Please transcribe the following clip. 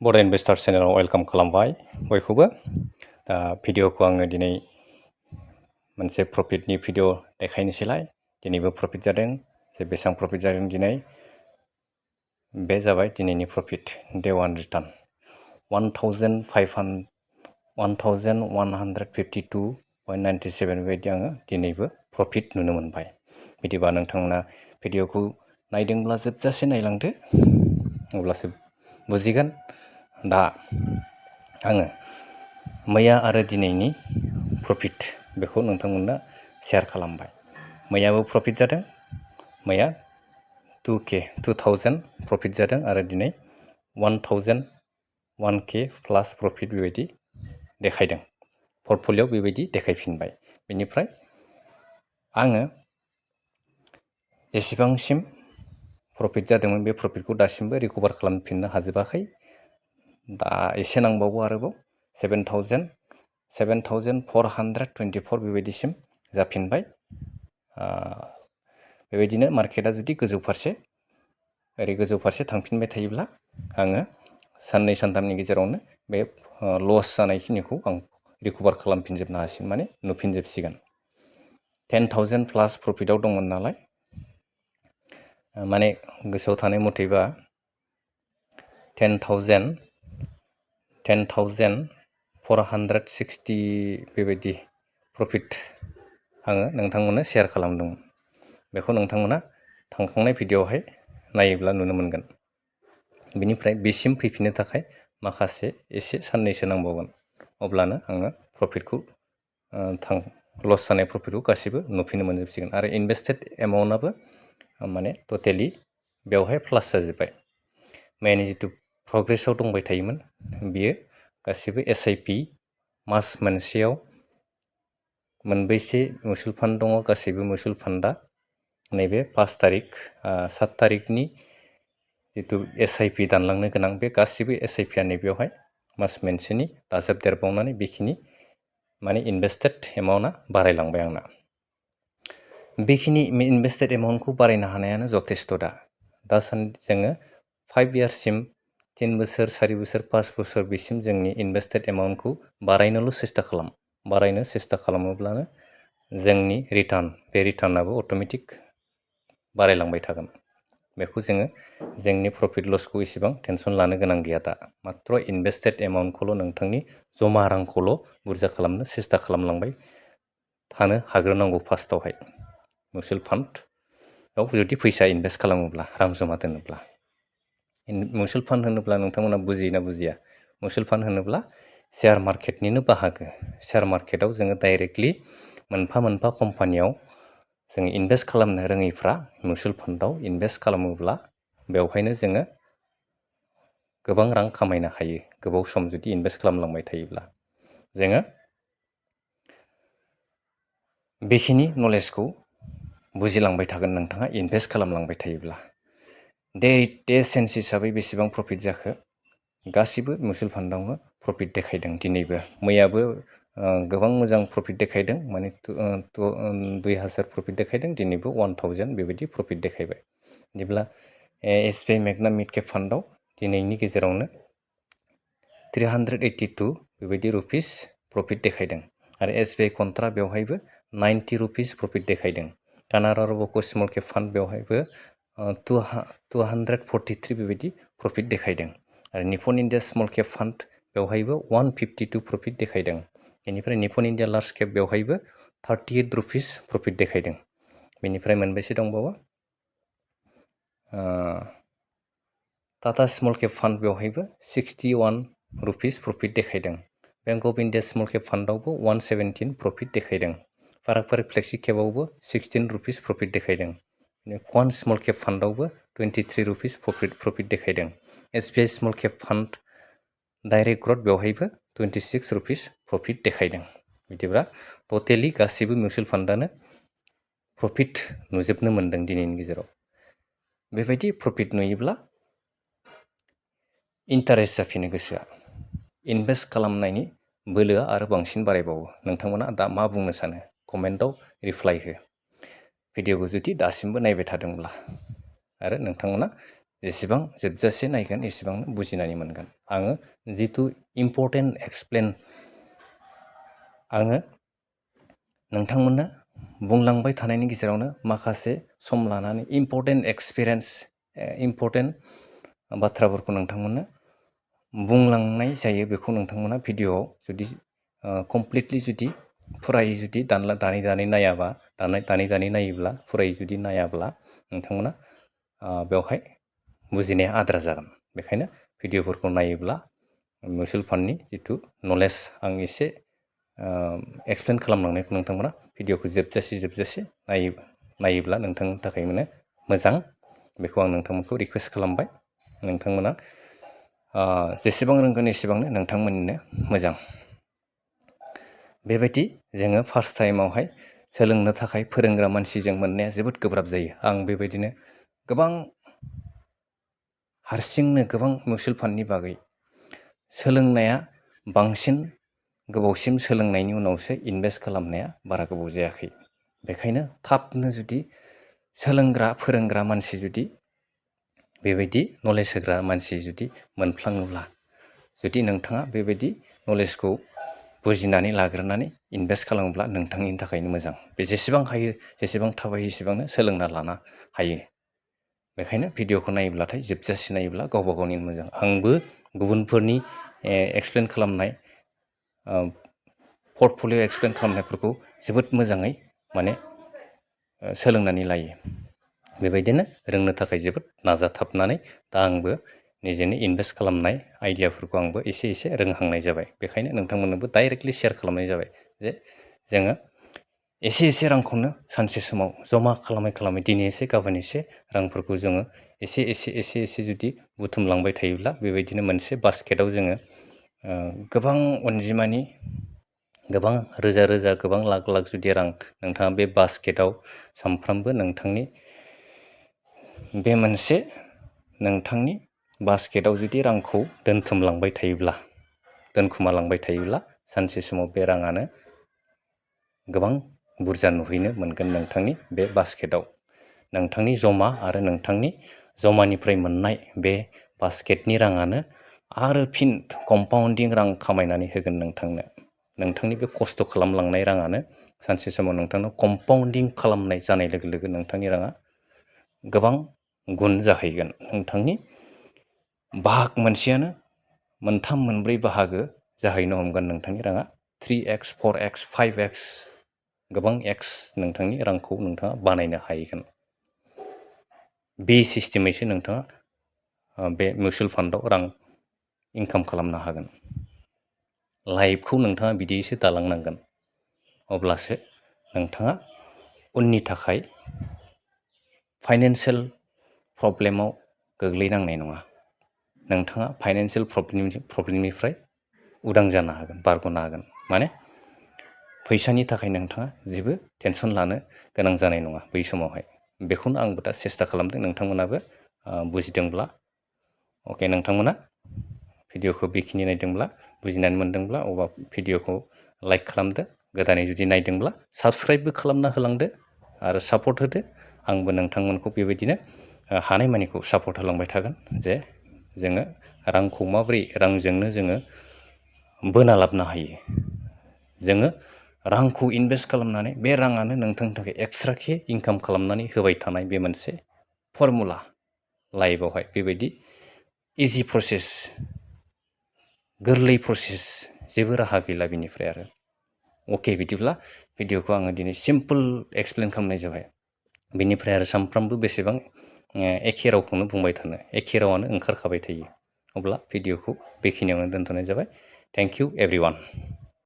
बड' investor चेनेलाव welcome खालामबाय बयखौबो। दा भिडिअखौ आङो दिनै मोनसे प्रफिटनि भिडिअ देखायनोसैलाय। दिनैबो प्रफिट जादों। जे बेसेबां प्रफिट जादों दिनै बे जाबाय दिनैनि प्रफिट डे वान रिटार्न 1152.97 बेबायदि आङो दिनैबो प्रफिट नुनो मोनबाय। बिदिबा नोंथांमोना भिडिअखौ नायदोंब्ला जोबजासे नायलांदो, अब्लासो बुजिगोन। दा आङो मैया आरो दिनैनि प्रफिट बेखौ नोंथांमोननो शेयार खालामबाय। मैयाबो प्रफिट जादों। मैया 2000 प्रफिट जादों आरो दिनै 1K प्लास प्रफिट बेबायदि देखायदों। पर्टफलिय'आव बेबायदि देखायफिनबाय। बेनिफ्राय आङो जेसेबांसिम प्रफिट जादोंमोन बे प्रफिटखौ दासिमबो रिकभार खालामफिननो हाजोबाखै। दा एसे नांबावगौ आरोबाव 7424 बेबायदिसिम जाफिनबाय। बेबायदिनो मार्केटआ जुदि गोजौ फारसे थांफिनबाय थायोब्ला आङो साननै सानथामनि गेजेरावनो बे लस जानायखिनिखौ आं रिकभार खालामफिनजोबनो हासिगोन, माने नुफिनजोबसिगोन। 10,000 प्लास प्रफिटआव दंमोन नालाय, माने गोसोआव थानाय मथेबा 10,460 बेबायदि प्रफिट आङो नोंथांमोननो शेयार खालामदोंमोन। बेखौ नोंथांमोना थांखांनाय भिडिअ'आवहाय नायोब्ला नुनो मोनगोन। बिनिफ्राय बिसिम फैफिननो थाखाय माखासे एसे साननैसो नांबावगोन। अब्लानो आङो प्रफिटखौ लस जानाय प्रफिटखौ गासिबो नुफिननो मोनजोबसिगोन। आरो इनभेस्टेड एमाउन्टआबो माने टटेलि बेवहाय प्लास जाजोब्बाय। मैयानि जिथु प्रग्रेसआव दंबाय थायोमोन बियो गासिबो SIP मास मोनसेयाव मोनबैसे मिउचुवेल फान्ड दङ, गासैबो मिउचुवेल फान्डआ नैबे 7 तारिखनि जिथु SIP दानलांनो गोनां बे गासिबो SIPआ नैबेयावहाय मास मोनसेनि दाजाबदेरबावनानै बेखिनि माने इनभेस्टेड एमाउन्टआ बारायलांबाय आंना। बेखिनि इनभेस्टेड एमाउन्टखौ बारायनो हानायानो जथेस्थ'। दासान्दि जोङो 5 इयार्ससिम 3 बोसोर 4 बोसोर 5 बोसोर बिसिम जोंनि इनभेस्टेड एमाउन्टखौ बारायनो सेस्था खालामोब्लानो जोंनि बे रिटार्नाबो अट'मेटिक बारायलांबाय थागोन। बेखौ जोङो जोंनि प्रफिट लसखौ इसेबां टेनसन लानो गोनां गैया। दा मात्र इनभेस्टेड एमाउन्टखौल' नोंथांनि जमा रांखौल' बुरजा खालामनो सेस्था खालामलांबाय थानो हाग्रोनांगौ। फार्स्टआवहाय मिउचुवेल फान्डआव जुदि फैसा इनभेस्ट खालामोब्ला, रां जमा दोनोब्ला। मिउचुवेल फान्ड होनोब्ला नोंथांमोना बुजियोना बुजिया? मिउचुवेल फान्ड होनोब्ला शेयार मार्केटनिनो बाहागो। शेयार मार्केटआव जोङो डाइरेक्टलि मोनफा मोनफा कम्पानियाव जोङो इनभेस्ट खालामनो रोङैफ्रा मिउचुवेल फान्डआव इनभेस्ट खालामोब्ला बेवहायनो जोङो गोबां रां खामायनो हायो। गोबाव सम जुदि इनभेस्ट खालामलांबाय थायोब्ला जोङो बेखिनि नलेजखौ बुजिलांबाय थागोन नोंथाङा इनभेस्ट खालामलांबाय थायोब्ला। डे सेन्स हिसाबै बेसेबां प्रफिट जाखो? गासिबो मिउचुवेल फान्डआवनो प्रफिट देखायदों। दिनैबो मैयाबो गोबां मोजां प्रफिट देखायदों, माने 2000 प्रफिट देखायदों। दिनैबो 1000 बेबायदि प्रफिट देखायबाय। बिदिब्ला SBI मेगना मिड केप फान्डआव दिनैनि गेजेरावनो 382 बेबायदि रुपिस प्रफिट देखायदों। आरो SBI कन्ट्रा बेवहायबो 90 रुपिस प्रफिट देखायदों। Canara Robeco' small cap fund बेवहायबो 243 बेबायदि प्रफिट देखायदों। आरो Nippon India small cap fund बेवहायबो 152 प्रफिट देखायदों। बेनिफ्राय निपन इन्डिया लार्ज केप बेवहायबो 38 रुपिस प्रफिट देखायदों। बेनिफ्राय मोनबेसे दंबावो? टाटा स्मल केप फान्ड बेवहायबो 61 रुपिस प्रफिट देखायदों। Bank of India small cap फान्डआवबो 117 प्रफिट देखायदों। फाराग फ्लेक्सि केपआवबो 16 रुपिस प्रफिट देखायदों। क्वान स्मल केप फान्डआवबो 23 रुपिस प्रफिट देखायदों। SBI small cap fund direct growth बेवहायबो 26 रुपिस प्रफिट देखायदों। बिदिब्ला टटेलि गासिबो मिउचुवेल फान्डआनो प्रफिट नुजोबनो मोनदों दिनैनि गेजेराव। बेबायदि प्रफिट नुयोब्ला इन्टारेस्ट जाफिनो गोसोआ। इनभेस्ट खालामनायनि बोलोआ आरो बांसिन बारायबावो। नोंथांमोना दा मा बुंनो सानो? कमेन्टआव रिप्लाइ हो। भिडिअखौ जुदि दासिमबो नायबाय थादोंब्ला आरो नोंथांमोना जेसेबां जोबजासे नायगोन एसेबांनो बुजिनानै मोनगोन। आङो जिथु इम्परटेन्ट एक्सप्लेन आङो नोंथांमोननो बुंलांबाय थानायनि गेजेरावनो माखासे सम लानानै इम्परटेन्ट एक्सपिरियेन्स इम्परटेन्ट बाथ्राफोरखौ नोंथांमोननो बुंलांनाय जायो। बेखौ नोंथांमोना भिडिअ'आव जुदि कमप्लिटलि जुदि फुरायै जुदि दानै नायाबा दानै नायोब्ला फुरायै जुदि नायाब्ला नोंथांमोना बेवहाय बुजिनाया आद्रा जागोन। बेखायनो भिडिअ'फोरखौ नायोब्ला मिउचुवेल फान्डनि जिथु नलेज आं एसे एक्सप्लेन खालामलांनायखौ नोंथांमोना भिडिअ'खौ जोबजासे नायोब्ला नोंथांनि थाखाय माने मोजां। बेखौ आं नोंथांमोनखौ रिकुवेस्ट खालामबाय। नोंथांमोना जेसेबां रोंगोन एसेबांनो नोंथांमोननिनो मोजां। बेबायदि जोङो फार्स्ट टाइमावहाय सोलोंनो थाखाय फोरोंग्रा मानसिजों मोननाया जोबोद गोब्राब जायो। आं बेबायदिनो गोबां हारसिंनो गोबां मिउचुवेल फान्डनि बागै सोलोंनाया बांसिन गोबावसिम सोलोंनायनि उनावसो इनभेस्ट खालामनाया बारा गोबाव जायाखै। बेखायनो थाबनो जुदि फोरोंग्रा मानसि जुदि बेबायदि नलेज होग्रा मानसि जुदि मोनफ्लाङोब्ला जुदि नोंथाङा बेबायदि नलेजखौ बुजिनानै लाग्रोनानै इनभेस्ट खालामोब्ला नोंथांनि थाखायनो मोजां। बे जेसेबां हायो जेसेबां थाब हायो एसेबांनो सोलोंना लानो हायो। बेखायनो भिडिअ'खौ नायोब्लाथाय जोबजासे नायोब्ला गावबा गावनि मोजां। आंबो गुबुनफोरनि एक्सप्लेन खालामनाय पर्टफलिय' एक्सप्लेन खालामनायफोरखौ जोबोद मोजाङै माने सोलोंनानै लायो। बेबायदिनो रोंनो थाखाय जोबोद नाजाथाबनानै दा आंबो निजेनि इनभेस्ट खालामनाय आइडियाफोरखौ आंबो एसे एसे रोंहांनाय जाबाय। बेखायनो नोंथांमोननोबो डाइरेक्टलि शेयार खालामनाय जाबाय जे जोङो एसे रांखौनो सानसे समाव जमा खालामै दिनै एसे गाबोन एसे रांफोरखौ जोङो एसे जुदि बुथुमलांबाय थायोब्ला बेबायदिनो मोनसे बास्केटाव जोङो गोबां अनजिमानि गोबां रोजा गोबां लाख जुदि रां नोंथाङा बे बास्केटाव सानफ्रामबो बे मोनसे नोंथांनि बास्केटाव जुदि रांखौ दोनखुमालांबाय थायोब्ला सानसे समाव बे राङानो गोबां बुरजा नुहैनो मोनगोन नोंथांनि बे बास्केटाव। नोंथांनि जमा आरो नोंथांनि जमानिफ्राय मोननाय बे बास्केटनि राङानो आरो फिन कम्पाउन्डिं रां खामायनानै होगोन नोंथांनो। नोंथांनि बे खस्थ' खालामलांनाय राङानो सानसे समाव नोंथांनो कम्पाउन्डिं खालामनाय जानाय लोगो लोगो नोंथांनि राङा गोबां गुन जाहैगोन। नोंथांनि बाहाग मोनसेयानो मोनथाम मोनब्रै बाहागो जाहैनो हमगोन नोंथांनि राङा 3x 4x 5x गोबां एक्स नोंथांनि रांखौ नोंथाङा बानायनो हाहैगोन। बे सिस्टेमैसो नोंथाङा बे मिउचुवेल फान्डआव रां इनकाम खालामनो हागोन। लाइफखौ नोंथाङा बिदिसो दालांनांगोन। अब्लासो नोंथाङा उननि थाखाय फाइनान्सियेल प्रब्लेमाव गोग्लैनांनाय नङा। नोंथाङा फाइनान्सियेल प्रब्लेमनिफ्राय उदां जानो हागोन, बारग'नो हागोन। माने फैसानि थाखाय नोंथाङा जेबो टेनसन लानो गोनां जानाय नङा बै समावहाय। बेखौनो आंबो दा सेस्था खालामदों। नोंथांमोनाबो बुजिदोंब्ला अके, नोंथांमोना भिडिअ'खौ बेखिनि नायदोंब्ला बुजिनानै मोनदोंब्ला अब्ला भिडिअ'खौ लाइक खालामदो। गोदानै जुदि नायदोंब्ला साबस्क्राइबबो खालामना होलांदो आरो सापर्ट होदो। आंबो नोंथांमोनखौ बेबायदिनो हानायमानिखौ सापर्ट होलांबाय थागोन जे जोङो रांखौ माबोरै रांजोंनो जोङो बोना लाबोनो हायो। जोङो रांखौ इनभेस्ट खालामनानै बे राङानो नोंथांनि थाखाय एक्सट्राखे इनकाम खालामनानै होबाय थानाय बे मोनसे फर्मुला लाइफआवहाय बेबायदि इजि प्रसेस, गोरलै प्रसेस जेबो राहा गैला बिनिफ्राय आरो। अके, बिदिब्ला भिडिअ'खौ आङो दिनै सिम्पोल एक्सप्लेन खालामनाय जाबाय। बिनिफ्राय आरो सानफ्रामबो बेसेबां एखे रावखौनो बुंबाय थानो, एखे रावानो ओंखारखाबाय थायो। अब्ला भिडिअ'खौ बेखिनियावनो दोनथ'नाय जाबाय। Thank you everyone.